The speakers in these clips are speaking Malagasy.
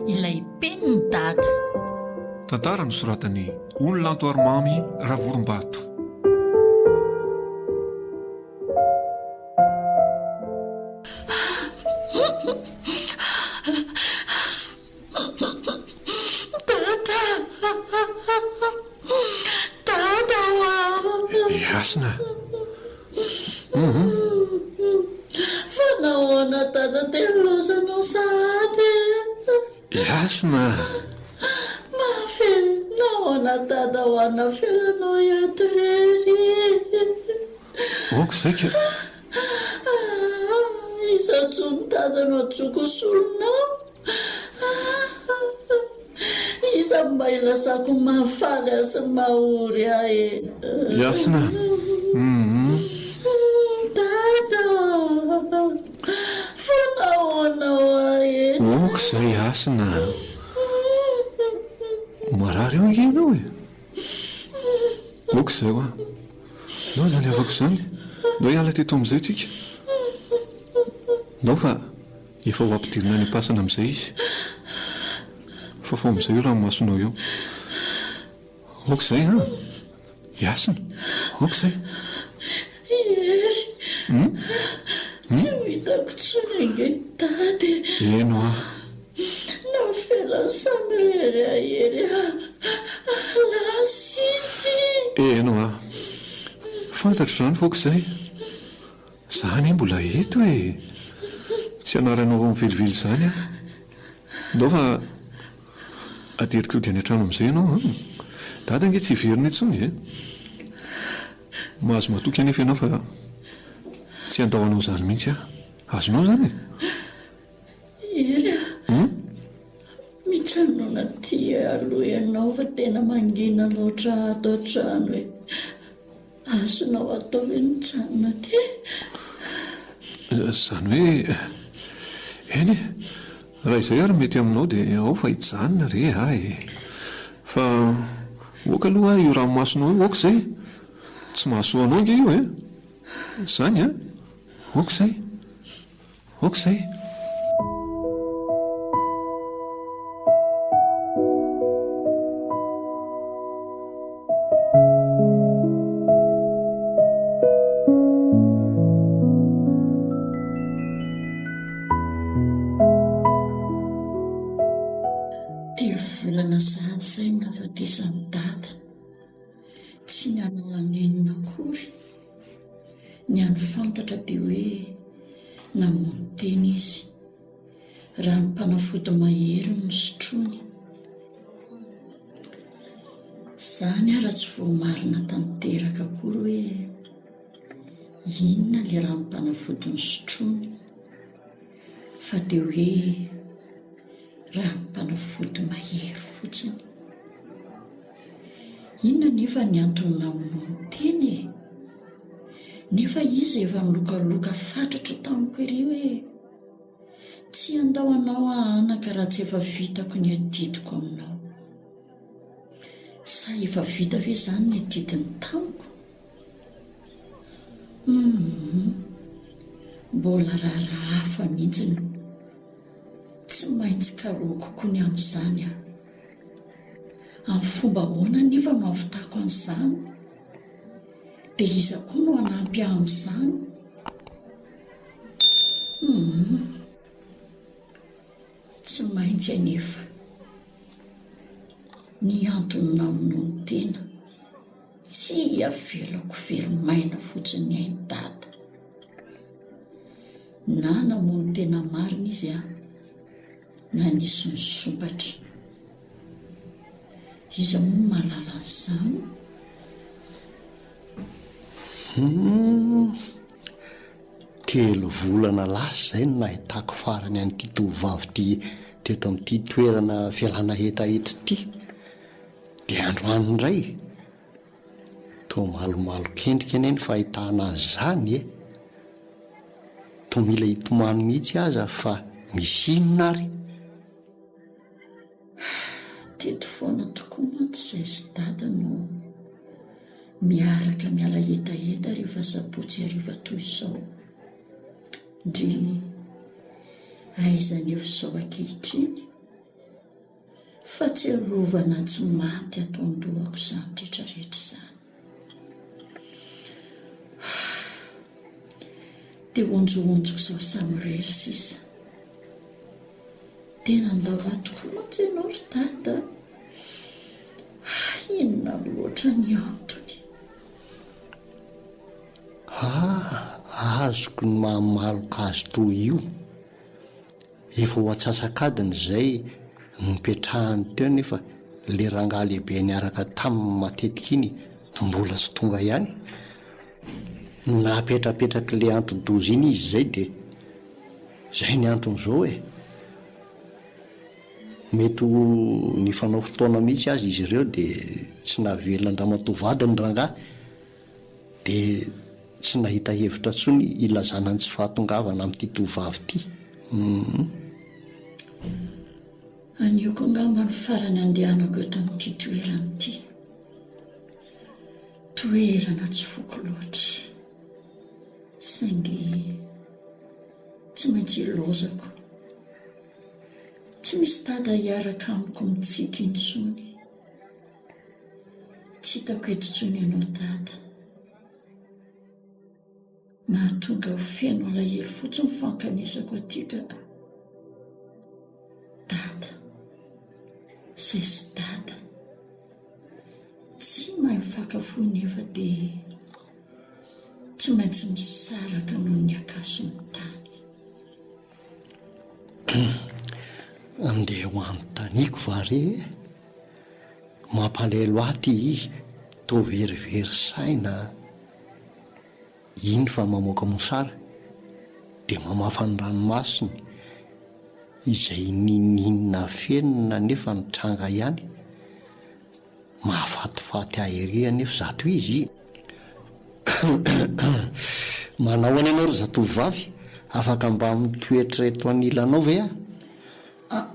Ilay penin'i Dada. Tantara nosoratan'i Ony Lanto Arimamy Ravorombato. Dada! Dada oa! I Hasina. Hum. Fa nahoana Dada dia nilaozanao sahady e? I Hasina. Mafy e! Nahoana Dada oa navelanao hiato irery e? Aoka izay ka. Iza intsony Dada no antsoiko ho solonao? Iza no mba ilazako ny mahafaly ahy sy ny mahaory ahy e? Hasina a! Dada a! Fa nahoana hoa e? Aoka izay Hasina a! Marary eo ange ianao e! Aoka izay hoa! Ndao izany havako izany, ndao hiala teto amin'izay tsika. Ndao fa efa ho ampidirina any am-pasana amin'izay izy. Fafao amin'izay io ranomasonao io. Aoka izay an! Hasina, aoka izay. I Hery, tsy ho hitako intsony ange i Dada e. Eny hoa. Navelany samirery ahy Hery a! Lasa izy. Eny hoa. Fantatro izany f'aoka izay. Za anie mbola eto e! Tsy anaranao velively izany aho. Ndao fa ateriko hody any an-trano amin'izay ianao an! Dada ange tsy hiverina intsony e! Mahazo matoky anefa ianao fa tsy handao anao izany mihitsy aho. Azonao izany e? Hery a! Mijanona aty aloha ianao fa tena mangina loatra ato an-trano e! Azonao atao ve ny mijanona aty e? Izany hoe, eny e! Raha izay ary mety aminao dia ao fa hijanona re aho e! Fa ok aloha io ranomasonao io, ok izay! Tsy mahasoa anao ange io e! Izany an! Ok izay! Ok izay! Telo volana sahady izay no nahafatesan'i Dada. Tsy nanala nenina akory. Ny hany fantatra dia hoe namono tena izy. Ranom-panafody mahery no nosotroiny. Izany ara tsy voamarina tanteraka akory hoe inona ilay ranom-panafody nosotroiny fa dia hoe ranom-panafody mahery fotsiny. Inona anefa ny antony namonoany tena e? Nefa izy efa nilokaloka fatratra tamiko ery hoe tsy handao anao aho anaka raha tsy efa vitako ny adidiko aminao. Sa efa vita ve izany ny adidiny tamiko? Humm, mbola raharaha hafa mihitsy no tsy maintsy karohiko koa ny amin'izany aho. Amin'ny fomba ahoana anefa no hahavitako an'izany? Dia iza koa no hanampy ahy amin'izany? Humm. Tsy maintsy anefa. Ny antony namonoany tena. Tsy avelako very maina fotsiny ny ain'i Dada. Na namono tena marina izy an, na nisy nisompatra. Iza moa no mahalala an'izany? Humm. Telo volana lasa izay no nahitako farany an'ity tovovavy ity teto amin'ity toerana fialana hetaheta ity. Dia androany indray. Toa malomalok'endrika anie ny fahitana azy izany e! Toa mila hitomany mihitsy aza fa misy inona ary? Teto foana tokoa mantsy izay sy Dada no. Miaraka miala hetaheta rehefa sabotsy hariva toy izao. Ndry, aiza anefa izao ankehitriny? Fahatsiarovana tsy maty ato an-dohako izany rehetrarehetra izany. Dia honjohonjoko izao samirery sisa. Dia nandao ahy tokoa mantsy ianao ry Dada a! Inona loatra ny antony? Ah, azoko ny maha-maloka azy toy io. Efa ho antsasak'adiny izay no nipetrahany teo nefa le rangahy lehibe niaraka taminy matetika iny mbola tsy tonga ihany. Napetrapetrak'le anti-doza iny izy izay dia izay ny antony izao e! Mety ho nifanao fotoana mihitsy aza izy ireo dia tsy nahavelona an-dramatoa vadiny rangahy. Dia tsy nahita hevitra intsony hilazana ny tsy fahatongavana amin'ity tovovavy ity. Humm. Anio koa angamba no farany andehanako eto amin'ity toerana ity. Toerana tsy foko loatra. Saingy tsy maintsy ilaozako. Tsy misy dada hiaraka amiko mitsiky intsony. Tsy hitako eto intsony ianao Dada. Mahatonga ho feno alahelo fotsiny ny fankanesako aty ka. Dada. Zay sy Dada. Tsy mahay mifankafoy nefa dia tsy maintsy misaraka noho ny akason'ny tany. Andeha ho anontaniako va re e? Mampalahelo ahy ty izy toa verivery saina iny fa mamoaka mosara dia mamafa ny ranomasony izay niniana afenina nefa nitranga ihany. Mahafatifaty ahy ery anefa izato izy. Manao ahoana ianao ry zatovovavy? Afaka mba mitoetra eto anilanao ve aho? Aa!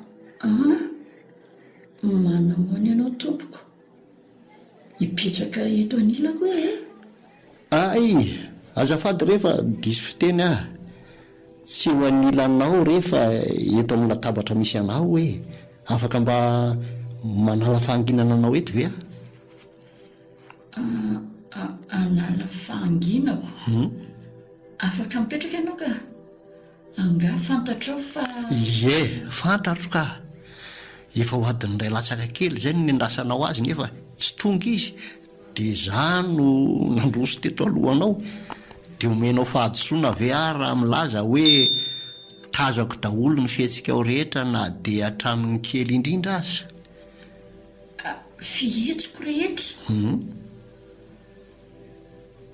Manahoana ianao tompoko? Hipetraka eto anilako e? Ay! Azafady re fa diso fiteny aho. Tsy eo anilanao re fa eto amin'ny latabatra misy anao e! Afaka mba manala fahanginana anao eto ve aho? Hanala fahanginako? Afaka mipetraka ianao ka! Angaha fantatrao fa. Ie, fantatro ka! Efa ho adiny iray latsaka kely izay no niandrasanao azy nefa tsy tonga izy dia za no nandroso teto alohanao. Dia omenao fahadisoana ve aho raha milaza hoe tazako daholo ny fihetsikao rehetra na dia hatramin'ny kely indrindra aza? Fihetsiko rehetra?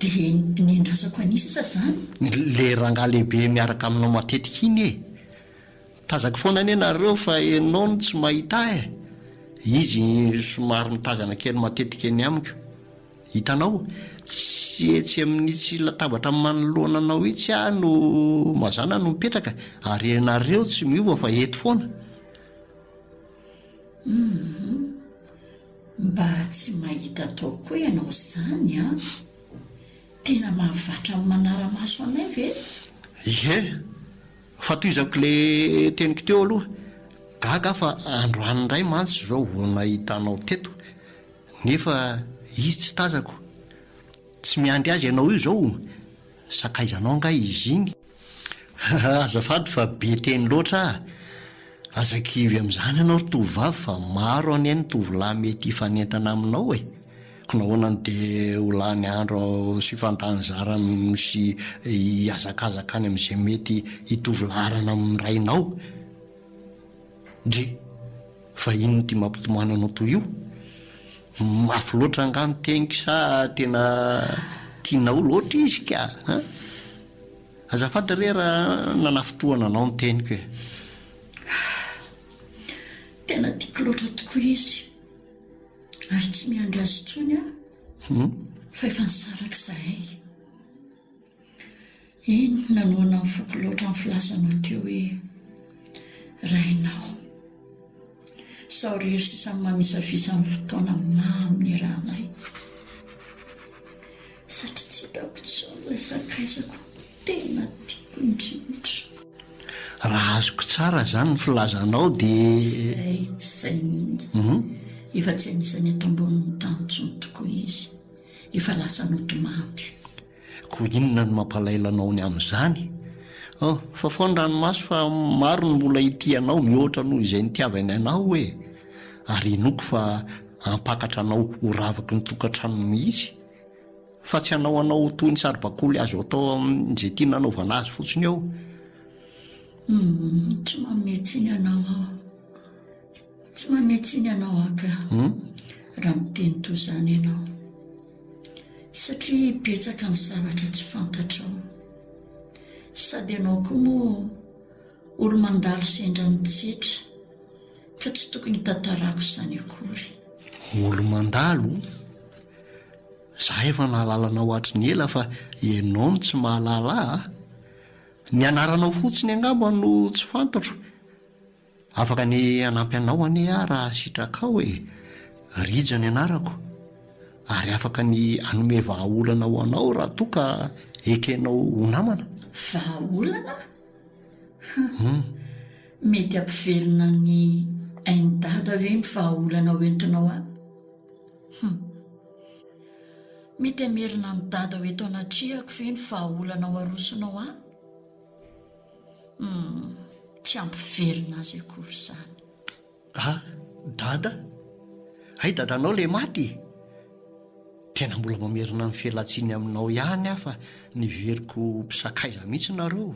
Dia nendrasako an'i sisa zany? Le rangahy lehibe miaraka aminao matetika iny e! Tazako foana anie nareo fa enao no tsy mahita ahy e! Izy somary mitazana kely matetika eny amiko. Hitanao? Tsy etsy amin'itsy latabatra manoloana anao itsy aho no mazàna no mipetraka ary ianareo tsy miova fa eto foana. Humm. Mba tsy mahita atao koa ianao izany an! Tena mahavatra ny manara-maso anay ve? Ie! Fa tohizako le teniko teo aloha, gaga aho fa androany indray mantsy izao vao nahita anao teto, nefa izy tsy tazako. Tsy miandry azy ianao io izao? Sakaizanao angaha izy iny? Azafady fa be teny loatra aho. Aza kivy amin'izany ianao ry tovovavy fa maro anie ny tovolahy mety hifanentana aminao e! Ko nahoana no dia ho lany andro sy hifandany zara sy hihazakazaka any amin'izay mety hitovy laharana amin'ny rainao? Ndry! Fa inona ity mampitomany anao toy io? Mafy loatra angaha ny teniko sa tena tianao loatra izy ka an? Azafady re raha nanafintohana anao ny teniko e. Tena tiako loatra tokoa izy ary tsy miandry azy intsony aho fa efa nisaraka izahay. Eny, nanohana ny foko loatra ny filazanao teo hoe rainao. Sao irery sisa no mamisavisa ny fotoana mamy niarahanay. sakaizako tena tiako indrindra. Raha azoko tsara izany ny filazanao dia. Izay, izay mihitsy. Efa tsy anisan'ny eto ambonin'ny tany intsony tokoa izy. Efa lasa nodimandry. Koa inona no mampalahelo anao ny amin'izany? Oh, fafao ny ranomaso fa maro ny mbola hitia anao mihoatra noho izay nitiavany anao e! Ary inoako fa hampakatra anao ho ravaky ny tokantranony mihitsy, fa tsy hanao anao ho toy ny saribakoly azo atao amin'izay tiana hanaovana azy fotsiny eo. Humm, tsy manome tsiny anao aho. Tsy manome tsiny anao aho ka, raha miteny toy izany ianao. Satria betsaka ny zavatra tsy fantatrao. Sady ianao koa moa olo-mandalo sendra nitsetra ka tsy tokony hitantarako izany akory. Olo-mandalo? Za efa nahalala anao hatry ny ela fa ianao no tsy mahalala ahy a! Ny anaranao fotsiny angamba no tsy fantatro. Afaka ny hanampy anao anie aho raha sitrakao e! Rija ny anarako, ary afaka ny hanome vahaolana ho anao raha toa ka ekenao ho namana. Vahaolana? Hum. Mety hampivelona ny ain'i Dada ve ny vahaolana hoentinao any? Hum. Mety hamerina an'i Dada ho eto anatrehako ve ny vahaolana ho arosonao ahy? Humm, tsy hampiverina azy akory izany. Ah, Dada? Hay dadanao ilay maty e! Tena mbola mamerina ny fialantsiny aminao ihany aho fa niveriko ho mpisakaiza mihitsy nareo.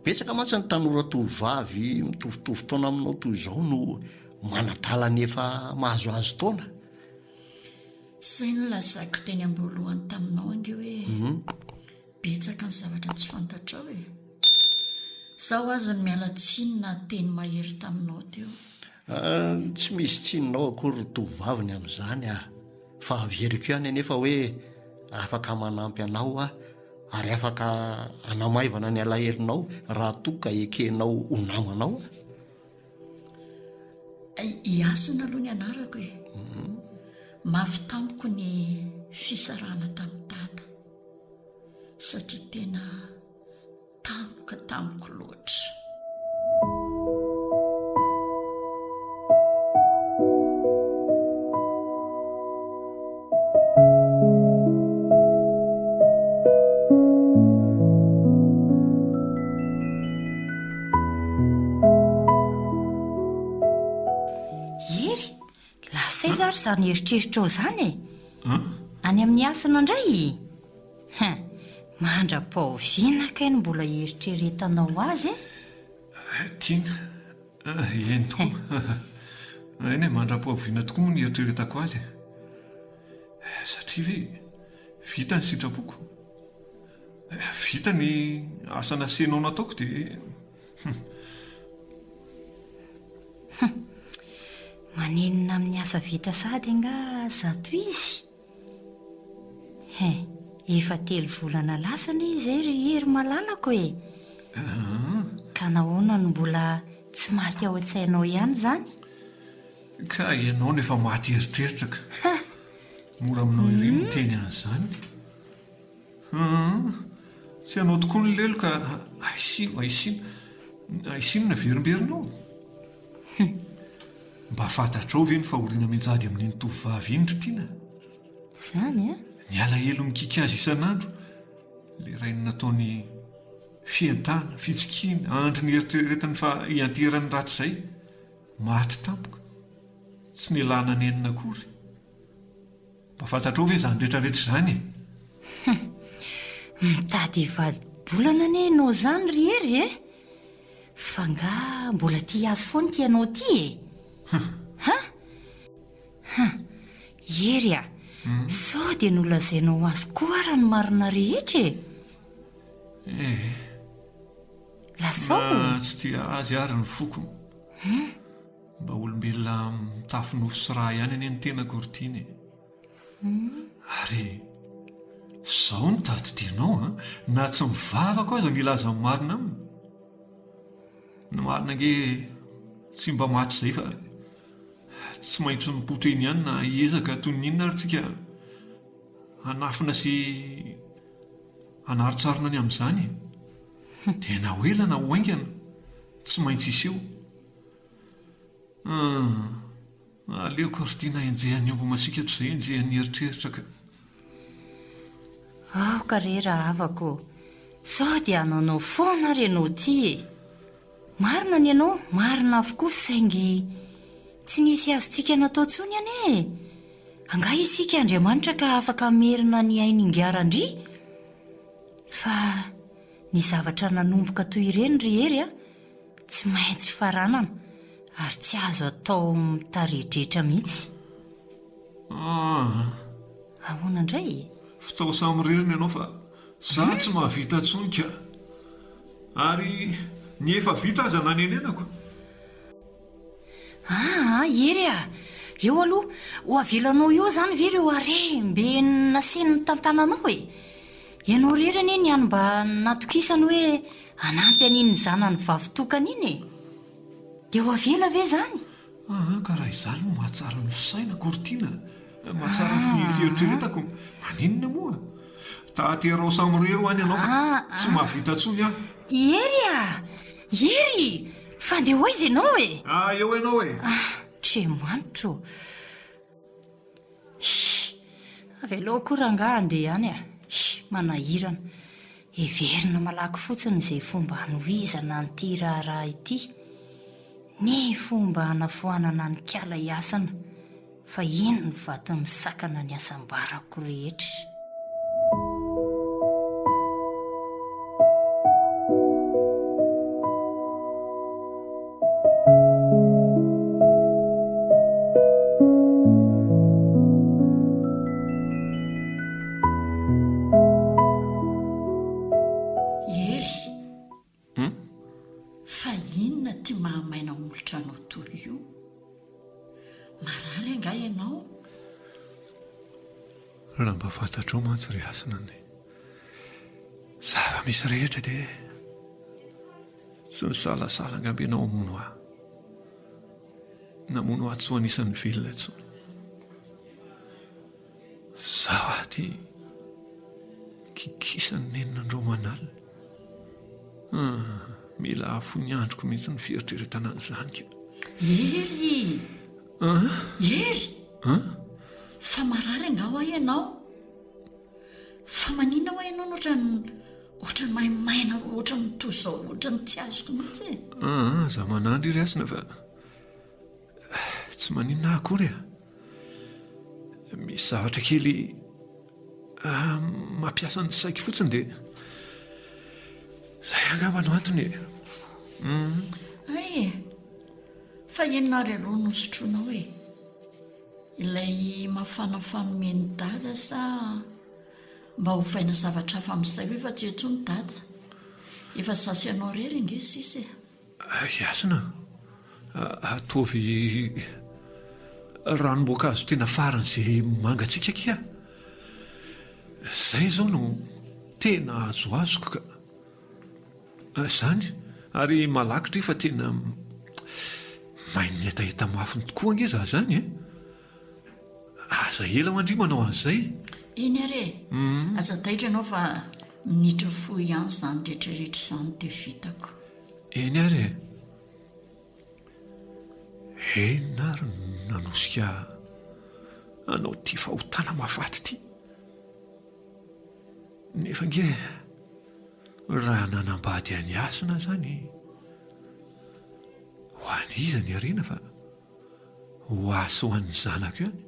Betsaka mantsy ny tanora tovovavy mitovitovy taona aminao toy izao no manadala ny efa mahazoazo taona. Izay no lazaiko teny am-boalohany taminao ange hoe Betsaka ny zavatra tsy fantatrao e! Zaho aza no miala tsiny nahateny mahery taminao teo. Tsy misy tsininao akory ry tovovavy ny amin'izany ah! Fa averiko ihany anefa hoe afaka manampy anao aho ary afaka hanamaivana ny alahelonao raha toa ka ekenao ho namanao aho. I Hasina aloha ny anarako e! Mafy tamiko ny fisarahana tamin'i Dada. Satria tena tampoka tamiko loatra. Hery, Lasa aiza ary izany eritreritrao izany e? Any amin'ny hasina indray e? Hein, mandra-pahoviana kay no mbola hieritreretanao azy e? Tiana, eny tokoa. Eny e, mandra-pahoviana tokoa moa no hieritreretako azy e. Satria ve vita ny sitrapoko? Vita ny asa nasenao nataoko dia. Hum. Hum. Manenina amin'ny asa vita sahady angaha zato izy? Hein, efa telo volana lasa anie izay ry Hery malalako e! Ka nahoana no mbola tsy maty ao an-tsainao ihany izany? Ka ianao no efa maty eritreritra ka. Mora aminao ery ny miteny an'izany. Hum, tsy ianao tokoa ny lelo ka aisino, aisino, aisino ny averimberinao. Hum. Mba fantatrao ve ny fahoriana mianjady amin'iny tovovavy iny ry Tiana? Izany an? Ny alahelo mikiky azy isan'andro, ilay rainy nataony fientana, fitsikiana, andry nieritreretiny fa hianteran'ny rahatrizay, maty tampoka, tsy nialana nenina akory. Mba fantatrao ve izany rehetra rehetra izany e? Hum! Mitady hivadi-bolana anie ianao izany ry Hery e! Fa angaha mbola tia azy foana ity ianao ity e? Ha? Ha! Hery a! Sao dia nolazainao azy koa ara ny marina rehetra e? Eh. Lazao! Na tsy tia azy ary ny foko. Mba olombelona mitafy nofo sy rà ihany anie ny tenako ry Tiana e. Ary izao no tadidianao an, na tsy mivavaka aza milaza ny marina aminy. Ny marina ange tsy mba maty izay fa tsy maintsy mipoitra eny ihany na hiezaka toy ny inona ary tsika hanafina sy. Hanarontsarona ny amin'izany e. Dia na ho ela na ho haingana, tsy maintsy hiseho. Hum, aleoko ry tiana enjehan'ny omby masiaka toy izay enjehan'ny eritreritra ka. Aoka re rahavako ô! Sao dia hanaonao foana ary ianao ity e! Marina ny anao, marina avokoa saingy tsy nisy azontsika natao intsony anie e! Angaha isika Andriamanitra ka afaka hamerina ny ain'Ingahy Randria? Fa ny zavatra nanomboka toy ireny ry Hery a, tsy maintsy faranana ary tsy azo atao mitaredretra mihitsy. Aa. Ahoana indray e? Fitao samirery ny anao fa za tsy mahavita intsony ka. Ary ny efa vita aza nanenenako. Aa Hery a! Eo aloha, ho avelanao eo izany ve ireo harem-be nasiany nitantananao e? Ianao irery anie ny hany mba natokisany hoe hanampy an'iny zanany vavitokana iny e! Dia ho avela ve izany? Aa ka raha izaho aloha mahatsara ny fisainako ry Tiana a! Mahatsara ny fieritreretako, maninona moa? Taterao samirery ho any ianao fa tsy mahavita intsony aho. Hery a! Hery! Fa ndeha ho aiza ianao e? Ah, eo ianao e! Ah, Andriamanitro ô! Hii! Avelao koa rangahy handeha any a! Hii! Manahirana. Heverina malaky fotsiny izay fomba hanohizana an'ity raharaha ity. Ny fomba hanafoanana an'i Kala Hasina. Fa iny ny vato misakana ny hasambarako rehetra. Hery, fa inona ity mahamaina molotra anao toy io? Marary angaha ianao? Raha mba fantatrao mantsy ry Hasina ny zava-misy rehetra dia tsy nisalasala angamba ianao hamono ahy. Namono ahy tsy ho anisan'ny velona intsony. Izaho aty kikisan'ny nenina andro aman'alina. Ah, mila hahafoy ny androko mihitsy ny fieritreretana an'izany ka. Hery! Ah? Hery! Ah? Fa marary angaha hoa ianao? Fa maninona hoa ianao no ohatran'ny ohatran'ny maimaina ohatran'ny toy izao ohatran'ny tsy azoko mihitsy e? Ah, za manandry ry Hasina fa tsy maninona ahy akory e. Misy zavatra kely ah, mampiasa ny saiko fotsiny dia izay angamba no antony e. Mm. Hay e, fa inona ary aloha no sotroinao e? Ilay mafana fanomen'i Dada sa mba ovaina zavatra hafa amin'izay ve fa tsy eo intsony Dada? Efa za sy ianao irery ange sisa e. Hasina a, ataovy ranom-boankazo tena faran'izay mangatsiaka akia. Izay izao no tena azoazoko ka. Izany, ary malaky dry fa tena main'ny hetaheta mafiny tokoa ange za izany e. Aza ela ho'a ndry manao an'izay. Eny ary e! Aza taitra ianao fa minitra fohy ihany izany rehetrarehetra izany dia vitako. Eny ary e! Inona ary no nanosika hanao ity fahotana mahafaty ity? Nefa ange raha nanambady an'i Hasina izany, ho an'iza ny harena fa ho ahy sy ho an'ny zanako ihany?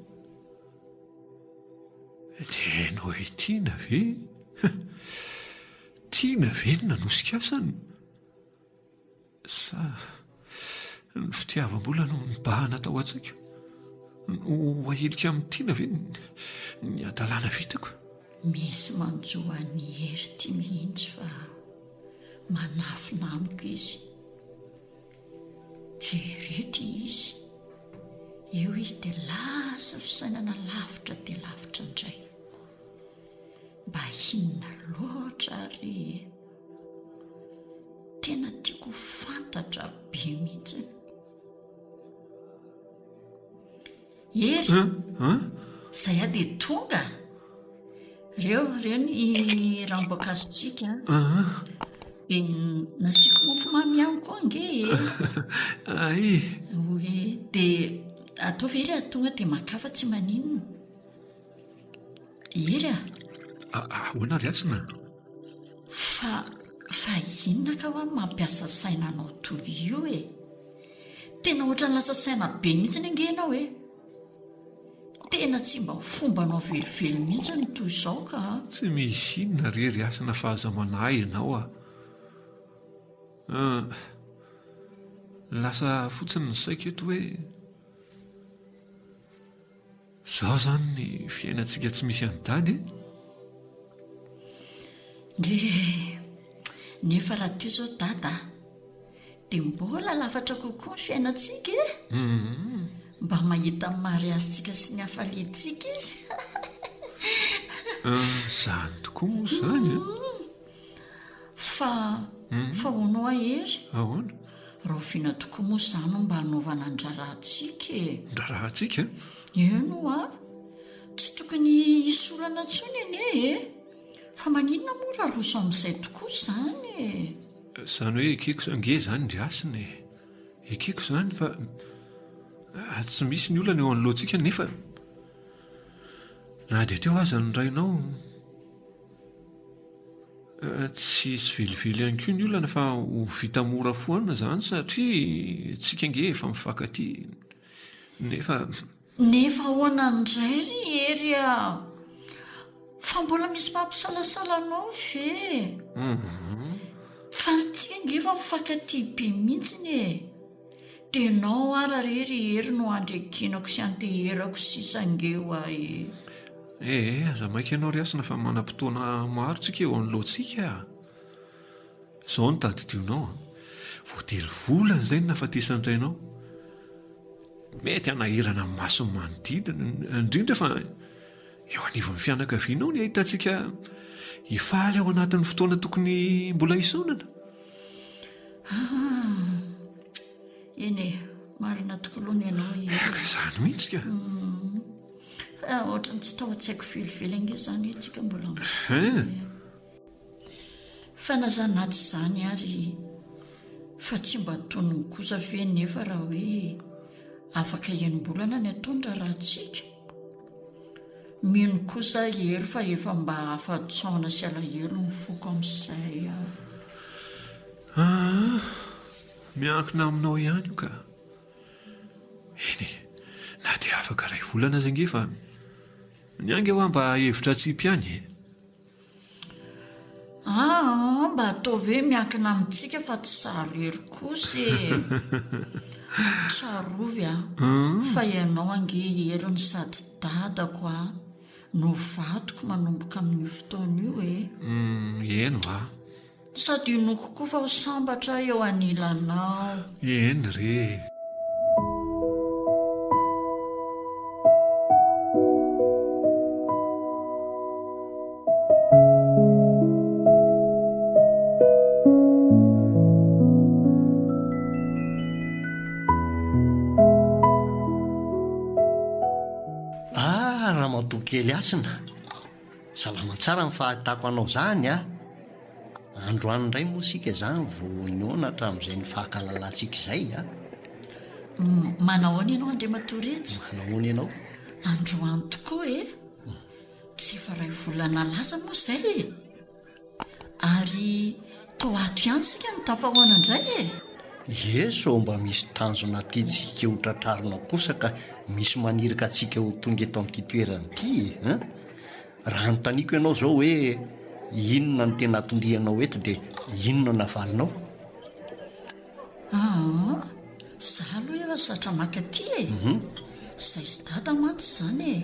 Dia ianao hoe tiana ve? Tiana ve ny nanosika asany? Sa ny fitiavam-bola no nibahana tao an-tsaiko? No ahilika amin'ny tiana ve ny hadalana vitako? Misy manjo an'i Hery ity mihitsy fa manafina amiko izy. Jereo ity izy. Eo izy dia lasa fisainana lavitra dia lavitra indray. Mba inona loatra ary e? Tena tiako ho fantatra be mihitsy. Hery, zay aho dia tonga. Reo, reo ny ranom-boankazontsika a. Dia nasiako mofomamy ihany koa ange e. Ay. Oe, dia ataovy Hery a, tonga dia makà fa tsy maninona. Hery a. Ahoana ry Hasina? Fa, fa inona ka hoa no mampiasa saina anao toy io e? Tena ohatran'ny lasa saina be mihitsy ange ianao e. Tena tsy mba fombanao velively mihitsy ny toy izao ka a! Tsy misy inona re ry Hasina fa aza manahy ianao a! Lasa fotsiny ny saiko eto hoe izao izany ny fiainantsika tsy misy an'i Dada e! Ndry! Nefa raha toy izao Dada a! Dia mbola lafatra kokoa ny fiainantsika e! Mba mahita ny mariazintsika sy ny hafaliantsika izy. Izany tokoa moa izany e! Fa, fa hono hoa Hery? Ahoana? Rahoviana tokoa moa izany no mba hanaovana ny raharahantsika e? Ny raharahantsika? Eny hoa! Tsy tokony hisy olana intsony anie e! Fa maninona moa raha roso amin'izay tokoa izany e? Izany hoe ekeko ange izany ry Hasina e! Ekeko izany fa tsy misy ny olana eo anoloantsika nefa na dia teo aza ny rainao tsy hisy velively ihany koa ny olana fa ho vita mora foana izany satria tsika ange efa mifankatia nefa Nefa ahoana indray ry Hery a! Fa mbola misy mampisalasala anao ve? Fa tsika ange efa mifankatia be mihitsiny e! Dia ianao ara re ry Hery no andrekinako sy anteherako sisa ange hoa e! Ee, aza maika ianao ry Hasina fa manam-potoana maro tsika eo anoloantsika a! Izao no tadidionao a! Vao telo volana izay no nahafatesan-drainao. Mety hanahirana ny mason'ny manodidina, indrindra fa eo anivon'ny fianakavianao ny ahitantsika hifaly ao anatin'ny fotoana tokony mbola hisaonana. Ah, eny e, marina tokoa aloha ny anao e. Ka izany mihitsy ka. Mm. Ah, ohatran'ny tsy tao an-tsaiko velively ange izany hoe tsika mbola misaona. Fa na zany na tsy izany ary fa tsy mba tonony kosa ve nefa raha hoe afaka enim-bolana ny atao ny raharahantsika? Mino kosa i Hery fa efa mba afa-tsaona sy alahelo ny foko amin'izay aho. Aa, miankina aminao ihany io ka. Eny e, na dia afaka iray volana aza ange fa ny ahy ange hoa mba hevitra atsipy ihany e. Aa mba ataovy hoe miankina amintsika fa tsy sary hery kosa e! Tsarovy a, fa ianao ange Hery no sady dadako a, no vadiko manomboka amin'io fotoana io e! Eny va. Sady inoako koa fa ho sambatra aho eo anilanao. Eny re e! Ah, ramatoa kely Hasina, salama tsara ny fahitako anao izany a! Androany indray moa isika izany vao nihaona hatramin'izay nifankahalalantsika izay a! Manahoana ianao Andriamatoa Rija? Manahoana ianao? Androany tokoa e! Tsy efa iray volana lasa moa izay e! Ary toa ato ihany isika no tafahoana indray e! Ie, sao mba misy tanjona tiantsika ho tratrarina kosa ka misy maniraka antsika ho tonga eto amin'ity toerana ity e! Hein? Raha anontaniako ianao izao hoe inona no tena atondianao eto dia inona no havalinao? Aa, za aloha efa zatra maka aty e! Zay sy dada mantsy izany e!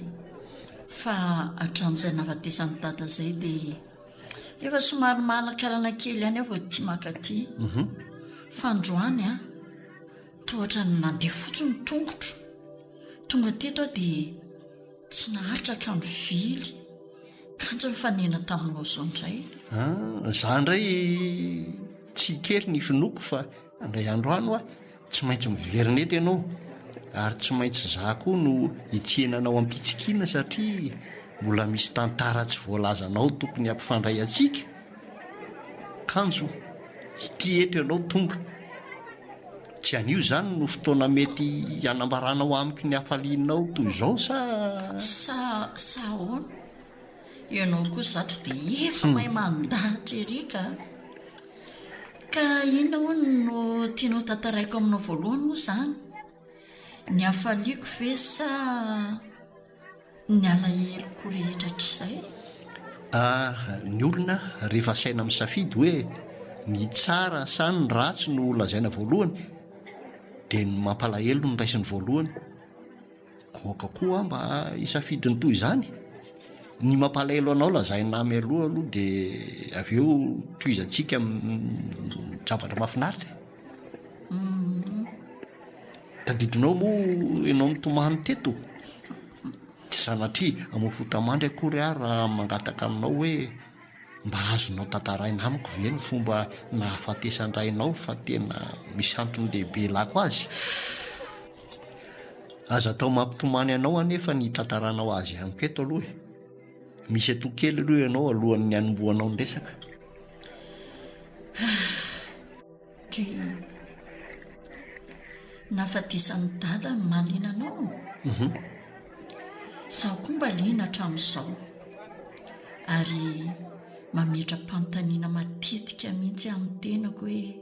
Fa hatramin'izay nahafatesan'i dada izay dia efa somary mahalankalana kely ihany aho vao tia maka aty. Fa androany an, toa ohatran'ny nandeha fotsiny ny tongotro. Tonga teto aho dia Tsy naharitra hatramin'ny vily, kanjo nifanena taminao izao indray. Ah, za indray tsy kely ny finoako fa indray andro any hoa tsy maintsy miverina eto ianao ary tsy maintsy za koa no hitsena anao am-pitsikiana satria Mbola misy tantara tsy voalazanao tokony hampifandray antsika? Kanjo, ity eto ianao tonga. Tsy anio izany no fotoana mety hanambaranao amiko ny hafalianao toy izao sa? Sa, sa ahoana? Ianao koa izato dia efa mahay mandahatra ery ka! Ka inona hono no tianao tantaraiko aminao voalohany moa izany? Ny hafaliako ve sa ny alaheloko rehetra hatrizay? Ah, ny olona rehefa asaina misafidy hoe ny tsara sa ny ratsy no lazaina voalohany dia ny mampalahelo no raisiny voalohany. Goaka koa aho mba hisafidy ny toy izany. Ny mampalahelo anao lazaina mialoha aloha dia avy eo tohizantsika amin'ny zavatra mahafinaritra e. Tadidinao moa ianao nitomany teto? Tsy sanatria hamoa fota-mandry akory aho raha mangataka aminao hoe mba azonao tantaraina amiko ve ny fomba nahafatesan-drainao fa tena misy antony lehibe ilako azy? Aza atao mampitomany anao anefa ny hitantaranao azy amiko eto aloha e. Misy atoa kely aloha ianao alohan'ny hanombohanao ny resaka. Dry nahafatesan'i Dada no mahaliana anao? Mhm. Izaho koa mba liana hatramin'izao. Ary mametra-panontaniana matetika mihitsy amin'ny tenako hoe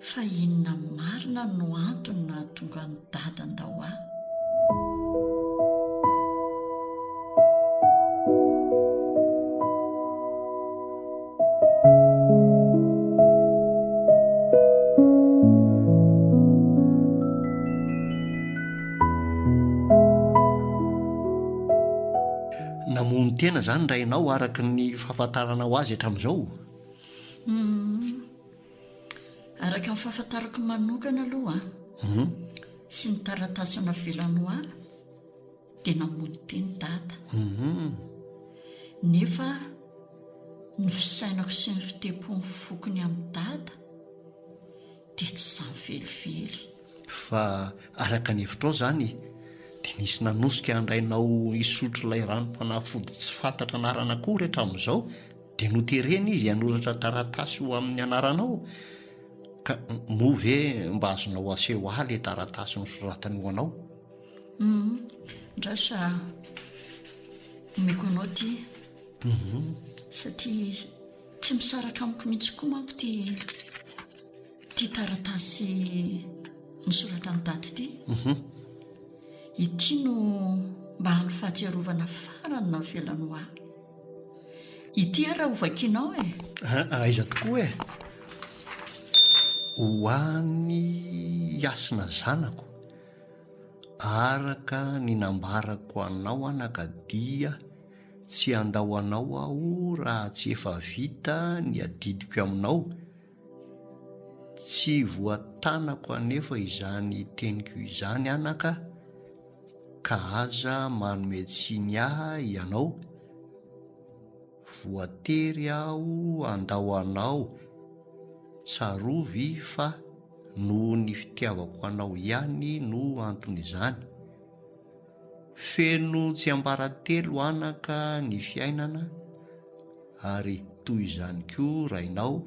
Fa inona marina no antony nahatonga an'i Dada handao ahy? Namono tena izany rainao araka ny fahafantaranao azy hatramin'izao? Humm. Araka ny fahafantarako manokana aloha sy ny taratasy navelany ho ahy dia namono teny dada. Nefa ny fisainako sy ny fitepon'ny foko ny amin'i dada dia tsy izany velively. Fa araka ny hevitrao izany dia nisy nanosika an-drainao hisotro ilay ranom-panafody tsy fantatra anarana akory hatramin'izao Dia noterena izy hanoratra taratasy ho amin'ny anaranao? Ka moa ve mba azonao aseho ahy ilay taratasy nosoratany ho anao? Hum, ndraso a, omeko anao ity. Mhm. Satria tsy misaraka amiko mihitsy koa manko ity ity taratasy nosoratan'i Dada ity. Mhm. Ity no mba hany fahatsiarovana farany navelany ho ahy. Ity ary raha hovakianao e! Aiza tokoa e! Ho an'i Hasina zanako, araka ny nambarako anao anaka dia tsy handao anao aho raha tsy efa vita ny adidiko aminao, tsy voatanako anefa izany teniko izany anaka, Ka aza manome tsiny ahy ianao, voatery aho handao anao, tsarovy fa noho ny fitiavako anao ihany no anton'izany. Feno tsiambaratelo anaka ny fiainana, ary toy izany koa rainao,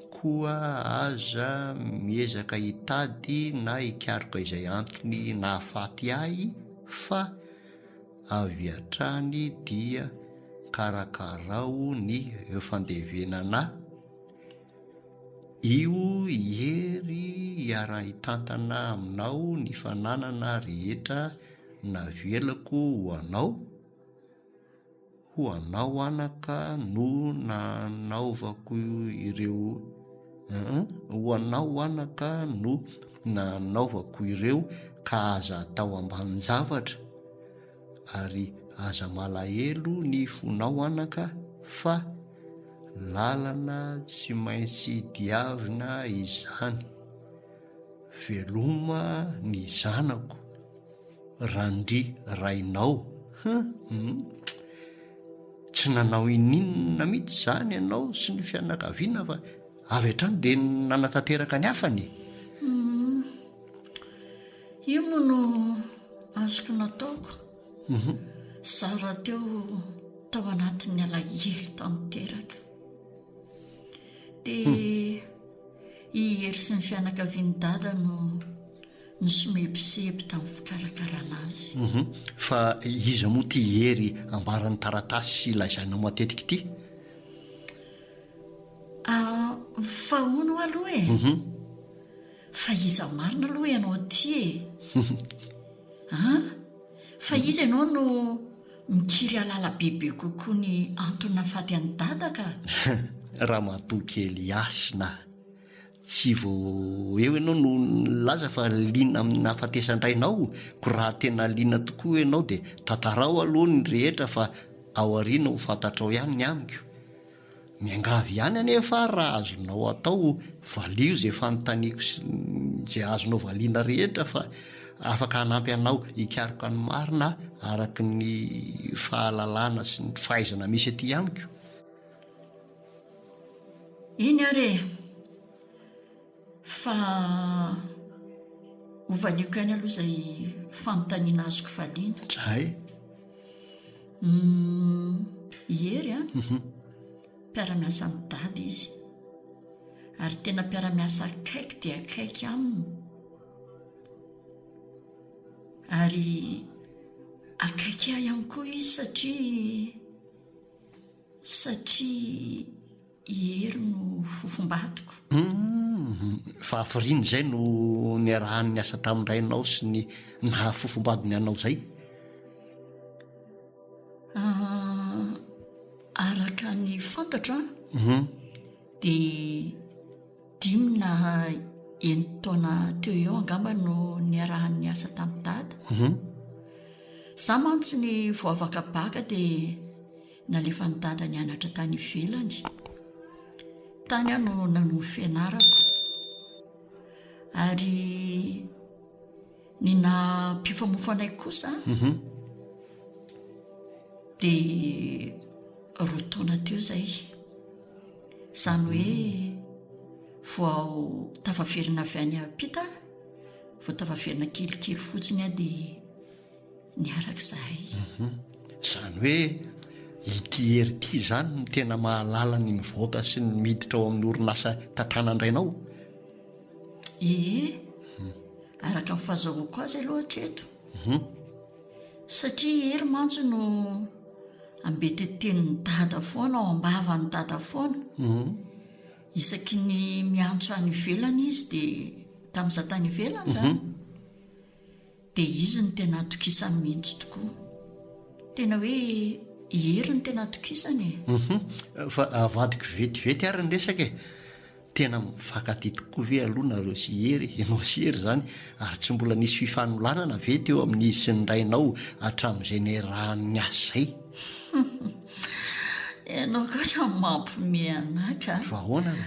koa aza miezaka hitady na hikaroka izay antony nahafaty ahy fa avy hatrany dia karakarao ny fandevenana io hery hiara-hitantana aminao ny fananana rehetra navelako ho anao. Ho anao anaka no nanaovako ireo Ho anao anaka no nanaovako ireo ka aza atao ambanin-javatra ary aza malahelo ny fonao anaka fa lalana tsy maintsy diavina izany. Veloma ny zanako. Randria rainao hum Tsy nanao ininona mihitsy izany ianao sy ny fianakaviana fa avy hatrany dia nanatanteraka ny hafany e. Hum Io moa no azoko nataoko. Izaho rahateo tao anatin'ny alahelo tanteraka. Dia i Hery sy ny fianakavian'i Dada no nisomebiseby tamin'ny fikarakarana azy. Mhm. Fa iza moa ity Hery ambaran'ny taratasy sy lazainao matetika ity? Ah, fa hono ho'a aloha e. Mhm. Fa iza marina aloha ianao ity e? An? Fa iza ianao no mikiry hahalala bebe kokoa ny antony nahafaty an'i Dada ka? Ramatoa kely Hasina, tsy vao eo ianao no nilaza fa liana amin'ny nahafatesan-drainao, koa raha tena liana tokoa ianao dia tantarao aloha ny rehetra fa aoriana ho fantatrao ihany ny amiko. Miangavy ihany anefa aho raha azonao atao valio izay fanontaniako sy izay azonao valiana rehetra fa afaka hanampy anao hikaroka ny marina aho araka ny fahalalana sy ny fahaizana misy aty amiko. Eny ary e! Fa hovaliako ihany aloha izay fanontaniana azoko valiana. Dray. Humm, i Hery an, mpiara-miasa amin'i Dada izy. Ary tena mpiara-miasa akaiky dia akaiky aminy. Ary akaiky ahy ihany koa izy satria satria i Hery no fofombadiko. Humm, fa hafiriana izay no niarahany niasa tamin-drainao sy ny naha fofombadiny anao izay? Ah, araka ny fantatro an, dia dimy na enin-taona teo eo angamba no niarahany niasa tamin'i Dada. Izaho mantsy ny vao afaka baka dia Nalefan'i Dada nianatra tany ivelany. Tany aho no nanohy fianarako. Ary ny naha-mpifamofa anay kosa mhm. dia roa taona teo izay. Izany hoe vao tafaverina avy any ampita, vao tafaverina kelikely fotsiny aho dia niaraka izahay. Mhm. Izany hoe ity hery ity izany no tena mahalala ny mivoaka sy ny miditra ao amin'ny orinasa tantanan-drainao? Ee, mhm. araka ny fahazahoako azy aloha hatreto. Mhm. Satria hery mantsy no ambetetenin'i dada foana ao am-bavan'i dada foana. Isaky ny miantso any ivelany izy dia tamin'izaho tany ivelany izany. Dia izy no tena atokisany mihitsy tokoa. Tena hoe i Hery no tena atokisany e. Hum, fa avadiko vetivety ary ny resaka e. Tena mifankatia tokoa ve aloha nareo sy Hery, ianao sy Hery izany, ary tsy mbola nisy fifanolanana ve teo amin'izy sy ny rainao hatramin'izay niarahany niasa izay? Ianao koa raha mampime anah ka. Fa ahoana re?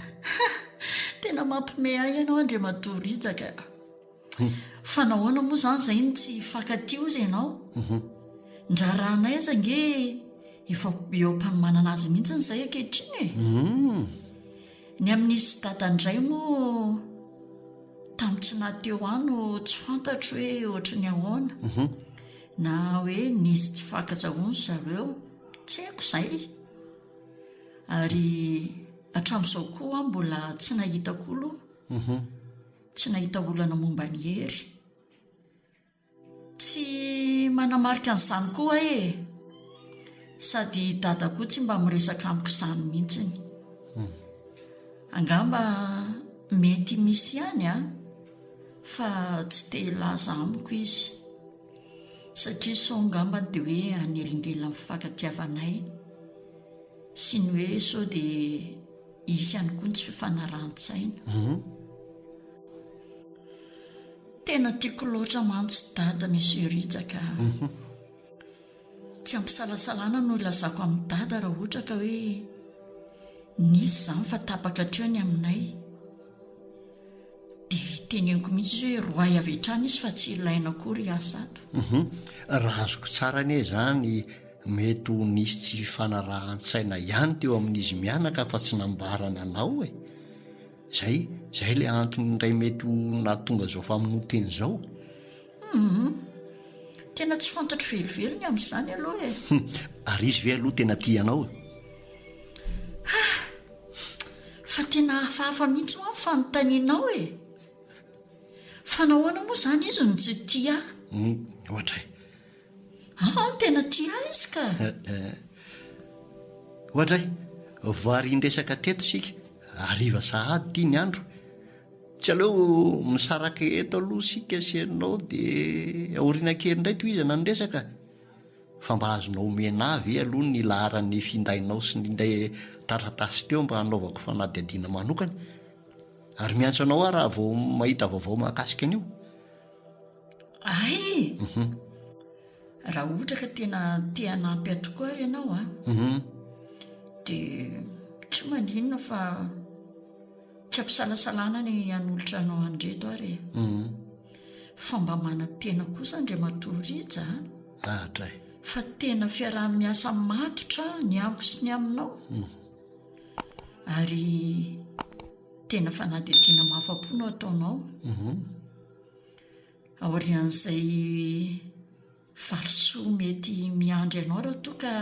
Tena mampime ahy ianao Andriamatoa Rija ka. Fa nahoana moa izany izay no tsy hifankatia hozy ianao? Ny raharahanay aza ange efa eo am-panomanana azy mihitsy izay ankehitriny e. Ny amin'izy sy dada indray moa tamin'ny tsy naha teo ahy no tsy fantatro hoe ohatry ny ahoana. Na hoe nisy tsy fankatsahoany zareo, tsy haiko izay. Ary hatramin'izao koa aho mbola tsy nahita koa aloha. Tsy nahita olana momba an'i Hery. Tsy manamarika an'izany koa aho e! Sady i Dada koa tsy mba miresaka amiko izany mihitsiny. Angamba mety misy ihany an, fa tsy te hilaza amiko izy. Satria sao angambany dia hoe hanelingelina ny fifankatiavanay sy ny hoe sao dia Hisy ihany koa ny tsy fifanarahan-tsaina. Tena tiako loatra mantsy Dada Monsieur Rija ka. Tsy ampisalasalana no ilazako amin'i Dada raha ohatra ka hoe nisy izany fa tapaka hatreo ny aminay. Dia teneniko mihitsy izy hoe roahy avy hatrany izy fa tsy ilaina akory hiasa ato. Raha azoko tsara anie izany Mety ho nisy tsy fifanarahan-tsaina ihany teo amin'izy mianaka fa tsy nambarany anao e! Zay, zay ilay antony indray mety ho nahatonga izao famonoan-tena izao. Hum! Tena tsy fantatro velively ny amin'izany aloha e. Ary izy ve aloha tena tia anao e? Ha! Fa tena hafahafa mihitsy hoa ny fanontanianao e! Fa nahoana moa izany izy no tsy tia ahy? Hum, ohatra e. Aa, tena tia ahy izy ka! Ohatra e, voarin-dresaka teto isika, hariva sahady ity ny andro. Tsy aleo misaraka eto aloha isika sy ianao dia aoriana kely indray tohizana ny resaka? Fa mba azonao omena ahy ve aloha ny laharan'ny findainao sy ny ilay taratasy teo mba hanaovako fanadihadiana manokana? Ary miantso anao aho raha vao mahita vaovao mahakasika an'io. Hay! Raha ohatra ka tena te hanampy ahy tokoa ary ianao an, dia tsy maninona fa tsy ampisalasalana ny hanolotra anao an'ireto ary e. Fa mba manantena kosa Andriamatoa Rija a! Hatray. Fa tena fiaraha-miasa matotra ny amiko sy ny aminao. Ary tena fanadihadiana mahafa-po no ataonao. Aorian'izay valisoa mety miandry anao raha toa ka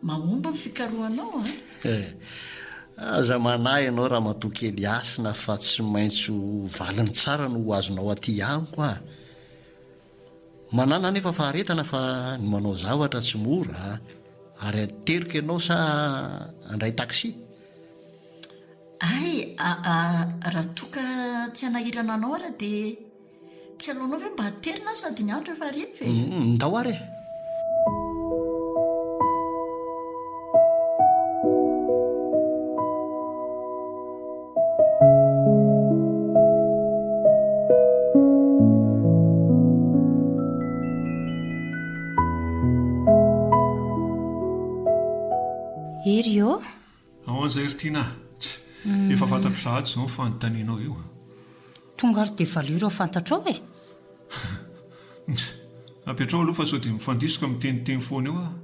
mahomby ny fikarohanao an! Eh, aza manahy ianao ramatoa kely Hasina fa tsy maintsy ho valiny tsara no ho azonao aty amiko ah! Manàna anefa faharetana fa ny manao zavatra tsy mora a! Ary ateriko ianao sa handray taxi? Hay aa raha toa ka tsy hanahirana anao ary dia tsy aleonao ve mba aterina sady ny andro efa hariva e? Ndao ary e! Hery ô! Ahoana izay ry Tiana a? Tch! Efa fantatro sahady izao ny fanontanianao io a! Tonga ary dia valio ireo fantatrao e! Tch! Apetraho aloha fa sao dia mifandisoka miteniteny foana eo aho.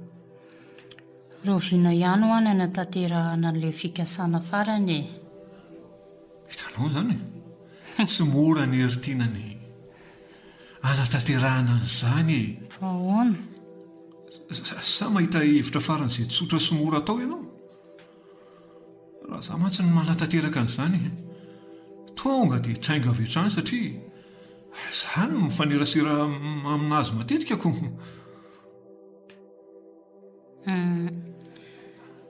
Rahoviana ihany hoa ny hanatanterahana an'ilay fikasana farany e? Hitanao izany e! Tsy mora anie ry Tiana ny hanatanterahana an'izany e! Fa ahoana? Sa mahita hevitra faran'izay tsotra sy mora atao ianao? Raha izaho mantsy no manatanteraka an'izany, tonga dia traingo avy hatrany satria izaho no mifanerasera aminazy matetika ko. Hum,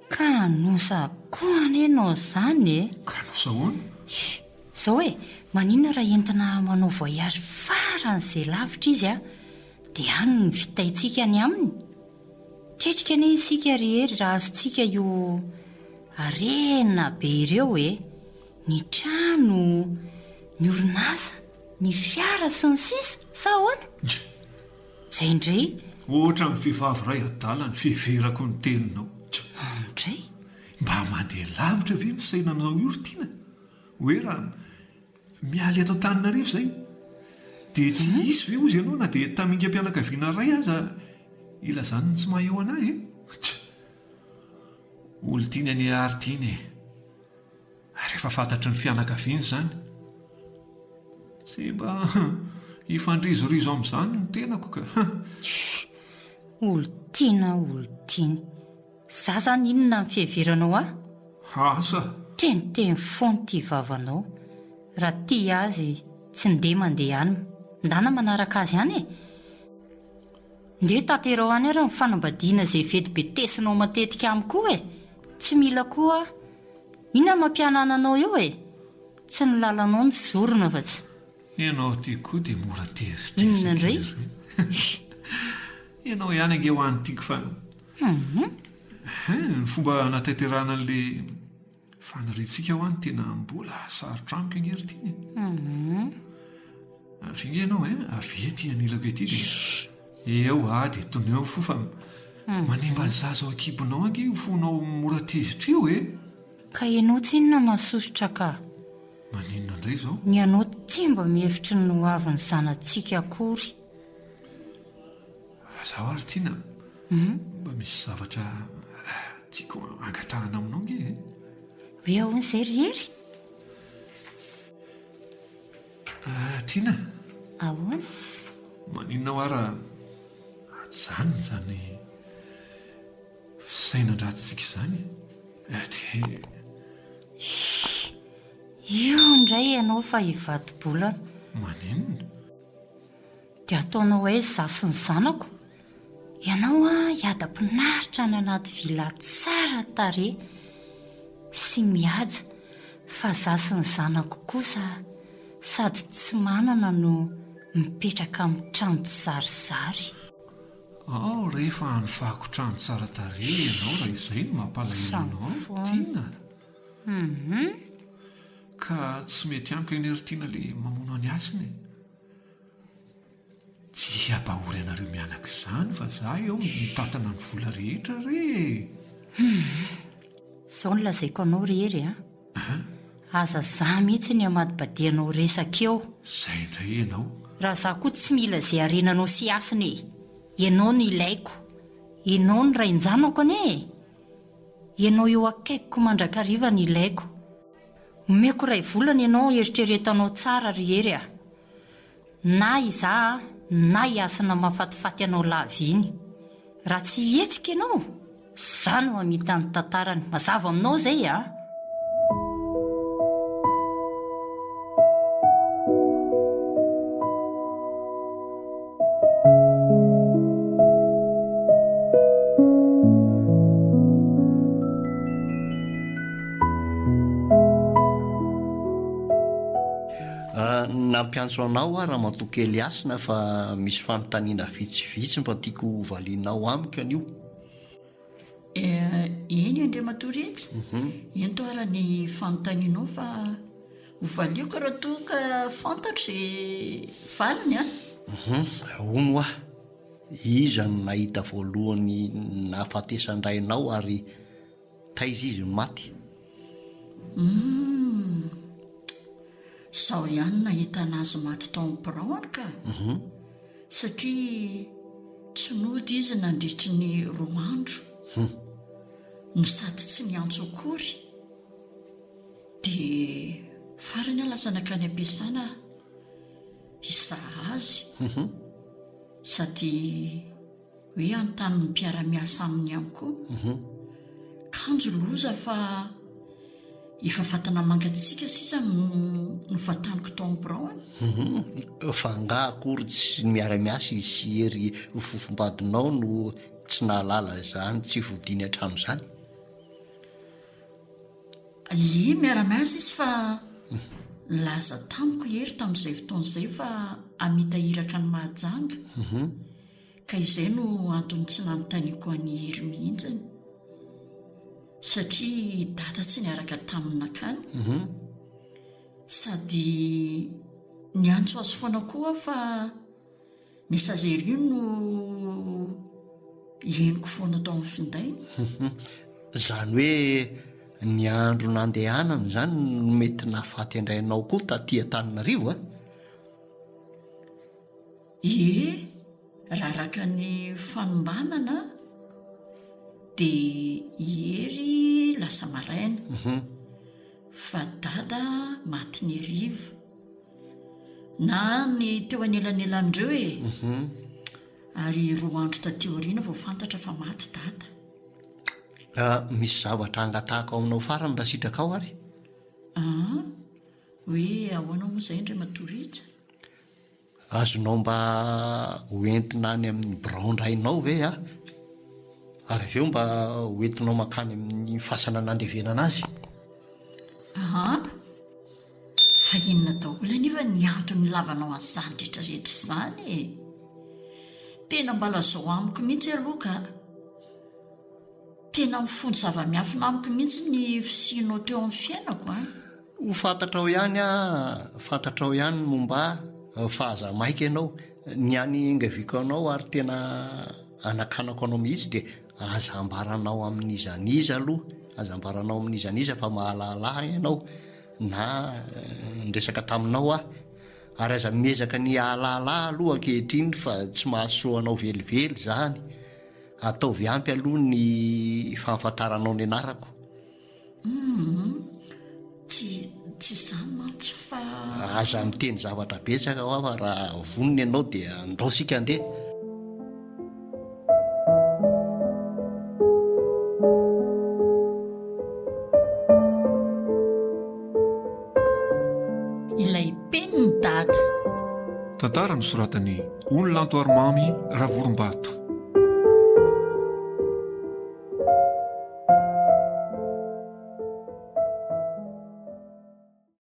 kanosa koa anie ianao izany e! Kanosa ahoana? Izao e, maninona raha entina manao voyage faran'izay lavitra izy a, dia any no vitaintsika ny aminy? Tretrika anie isika ry Hery raha azontsika io harena be ireo e! Ny trano, ny orinasa, ny fiara sy ny sisa Sa ahoana? Izay indray? Ohatran'ny vehivavy iray adala ny fiheverako ny teninao. Indray? Mba mandeha lavitra ve ny fisainanao io ry Tiana? Hoe raha Miala eto Antananarivo izay dia tsy hisy ve hozy ianao na dia tamingam-pianakaviana iray aza hilazany ny tsy maha eo an'ahy e? Tch! Olon-tiany anie ary tiany e! Ary efa fantatry ny fianakaviany izany. Tsy mba hifandrizorizo amin'izany ny tenako ka. Tch! Olon-tiana, olon-tiany. Za zany inona ny fiheveranao ahy? Asa! Teniteny foana ity vavanao. Raha tia azy tsy ndeha mandeha any. Ndana manaraka azy any e! Ndeha tanterao any ary ny fanambadiana izay vetibetesinao matetika amiko io e! Tsy mila koa aho. Inona no mampihanana anao eo e? Tsy ny lalanao no zorina fa tsy. Ianao ity koa dia mora tezitra Inona indray? Ianao ihany ange ho an'ny tiako fa ny fomba hanatanterahana an'ilay faniriantsika hoa no tena mbola sarotra amiko ange ry Tiana e. Avia ange ianao e, avia ety anilako ety dia eo aho dia toneo ny fo fa manimba ny zaza ao an-kibonao ange io fonao mora tezitra io e. Ka ianao tsinona masosotra ka. Maninona indray izao? Ny anao tsy mba mihevitry ny ho avin'ny zanatsika akory. Fa zaho ary Tiana, mba misy zavatra tiako angatahana aminao ange e. Hoe ahoana izay ry Hery? Tiana. Ahoana? Maninona hoa raha ajanona izany fisainan-dratsitsika izany e? Dia. Hii! Io indray ianao fa hivadi-bolana. Maninona? Dia ataonao aiza izaho sy ny zanako? Ianao an hiadam-pinaritra any anaty villa tsara tarehy sy mihaja fa izaho sy ny zanako kosa sady tsy manana no mipetraka amin'ny trano tsy zarizary. Ao re fa hanofako trano tsara tarehy ianao raha izay no mampalahelo anao Tiana. Ka tsy mety amiko anie ry Tiana le mamono an'i Hasina e. Tsy hisy hampahory anareo mianaka izany fa za eo mitantana ny vola rehetra re e! Humm! Zao no lazaiko anao ry Hery a! Aza za mihitsy ny hamadibadihanao resaka eo! Zay indray ianao! Raha za koa tsy mila izay harenanao sy hasina e! Ianao no ilaiko! Ianao no rain-janako anie e! Ianao eo akaikiko mandrakariva no ilaiko! Omeko iray volana ianao eritreretanao tsara ry Hery a! Na izaho na i Hasina mahafatifaty anao lava iny. Raha tsy hihetsika ianao, izaho no hamita ny tantarany. Mazava aminao izay a! Nampiantso anao aho Ramatoa Kely Hasina fa misy fanontaniana vitsivitsy mba tiako ho valianao amiko anio. Eny Andriamatoa Rija, ento ara ny fanontanianao fa ho valiako raha toa ka fantatro izay valiny an. Hono hoa, iza no nahita voalohany nahafatesan-drainao ary Taiza izy no maty? Humm. Izaho ihany nahita anazy maty tao amin'ny biraony ka. Satria tsy nody izy nandritry ny roa andro. No sady tsy niantso akory. Dia farany aho lasa nankany am-piasana hizaha azy. Sady. Hoe hanontany ny mpiara-miasa aminy ihany koa. Kanjo loza fa efa vatana mangatsiaka sisa no novantaniko tao amin'ny birao an. Fa angaha akory tsy ny miara-miasa izy sy Hery fofombadinao no tsy nahalala izany tsy fodiany hatramin'izany? Ie, miara-miasa izy fa nilaza tamiko i Hery tamin'izay fotoana izay fa hamita iraka any Mahajanga. Ka izay no antony tsy nanontaniako an'i Hery mihitsiny. Satria i Dada tsy niaraka taminy nankany. Sady niantso azy foana koa aho fa messagerie no henoko foana tao amin'ny findainy. Izany hoe ny andro nandehanany izany no mety nahafaty an-drainao koa taty Antananarivo a? Ie, raha araka ny fanombanana dia i Hery lasa maraina fa Dada maty ny hariva. Na ny teo anelanelan'ireo e! Ary roa andro taty aoriana vao fantatra fa maty Dada. Misy zavatra angatahako aminao farany raha sitrakao ary. An! Hoe ahoana moa izay Andriamatoa Rija? Azonao mba ho entina any amin'ny biraon-drainao ve aho? Ary avy eo mba ho entinao mankany amin'ny fasana nandevenana azy? An! Fa inona daholo anefa ny antony nilavanao an'izany rehetra rehetra izany e? Tena mba lazao amiko mihitsy aloha ka! Tena mifono zava-miafina amiko mihitsy ny fisianao teo amin'ny fiainako an! Ho fantatrao ihany aho, fantatrao ihany ny momba ahy, fa aza maika ianao. Ny hany engaviako anao ary tena anakanako anao mihitsy dia aza ambaranao amin'iza n'iza aloha, aza ambaranao amin'iza n'iza fa mahalala ahy ianao na niresaka taminao aho. Ary aza miezaka ny hahalala ahy aloha ankehitriny fa tsy mahasoa anao velively izany. Ataovy ampy aloha ny fahafantaranao ny anarako. Humm. Tsy. Tsy izany mantsy fa. Aza miteny zavatra betsaka hoa fa raha vonona ianao dia andao isika handeha. Ilay penin'i Dada. Tantara nosoratan'i Ony Lanto Arimamy Ravorombato.